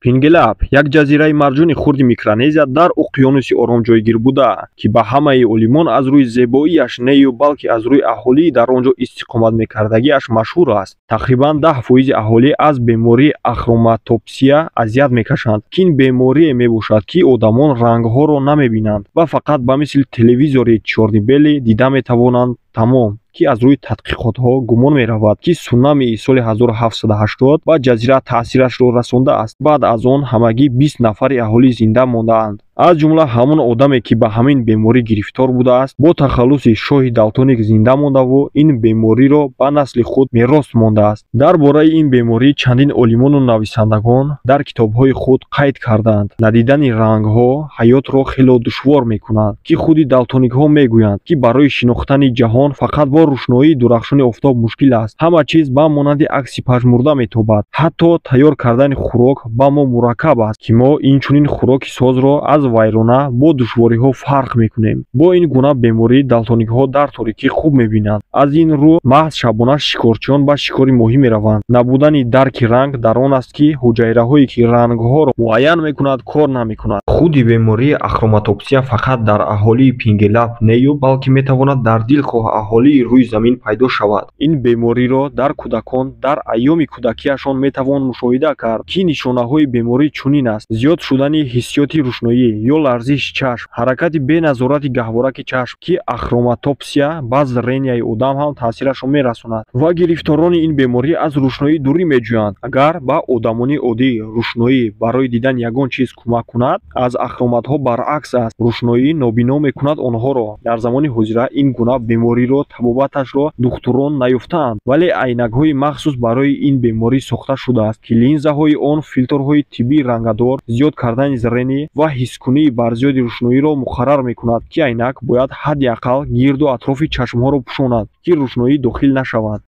Пингелап як ҷазираи марҷони хурди Микронезия дар уқёнуси Ором ҷойгир буда, ки ба ҳамаи олимон аз рӯи зебоияш нею, балки аз рӯи аҳолии дар он ҷо истиқомат мекардагиаш машҳур аст. Тақрибан 10% аҳолӣ аз бемории ахроматопсия азият мекашанд, ки ин беморие мебошад, ки одамон рангҳоро намебинанд ва фақат ба мисли телевизори чёрно-белый дида метавонанд, тамом. Ки аз рӯи тадқиқотҳо гумон меравад, ки сунамии соли 1780 ба ҷазира таъсирашро расондааст. Баъд аз он ҳамагӣ 20 нафари аҳолӣ зинда мондаанд, аз ҷумла ҳамон одаме, ки ба ҳамин беморӣ гирифтор будааст, бо тахаллуси шоҳи далтоник зинда мондаву ин бемориро ба насли худ мерос мондааст. Дар бораи ин беморӣ чандин олимону нависандагон дар китобҳои худ қайд кардаанд. Надидани рангҳо ҳаётро хело душвор мекунад, ки худи далтоникҳо мегӯянд, ки барои шинохтани ҷаҳон фақат бо рӯшноии дурахшони офтоб мушкил аст. Ҳама чиз ба монанди акси пажмурда метобад. Ҳатто тайёр кардани хӯрок ба мо мураккаб аст, ки мо инчунин хӯроки созро аз вайрона бо душвориҳо фарқ мекунем. Бо ин гуна беморӣ далтоникҳо дар торикӣ хуб мебинанд. Аз ин рӯ маҳз шабона шикорчиён ба шикори моҳӣ мераванд. Набудани дарки ранг дар он аст, ки ҳуҷайраҳое, ки рангҳоро муайян мекунад, кор намекунад. Худи бемории ахроматопсия фақат дар аҳолии Пингелап нею, балки метавонад дар дилхоҳ аҳолии рӯи замин пайдо шавад. Ин бемориро дар кӯдакон дар айёми кӯдакиашон метавон мушоҳида кард, ки нишонаҳои беморӣ чунин аст: зиёд шудани ҳиссиёти рӯшноӣ ё ларзиши чашм, ҳаракати беназорати гаҳвораки чашм, ки ахроматопсия ба зренияи одам ҳам таъсирашро мерасонад, ва гирифторони ин беморӣ аз рӯшноӣ дурӣ меҷӯянд. Агар ба одамони оддӣ рӯшноӣ барои дидани ягон чиз кӯмак кунад, аз ахроматҳо баръакс аст, рӯшноӣ нобино мекунад онҳоро. Дар замони ҳозира ин гуна бемориро табобаташро духтурон наёфтаанд, вале айнакҳои махсус барои ин беморӣ сохта шудааст, ки линзаҳои он филтрҳои тиббии рангадор, зиёд кардани зрение ва ҳискунии барзиёди рӯшноиро муқаррар мекунад, ки айнак бояд ҳадди ақал гирду атрофи чашмҳоро пӯшонад, ки рӯшноӣ дохил нашавад.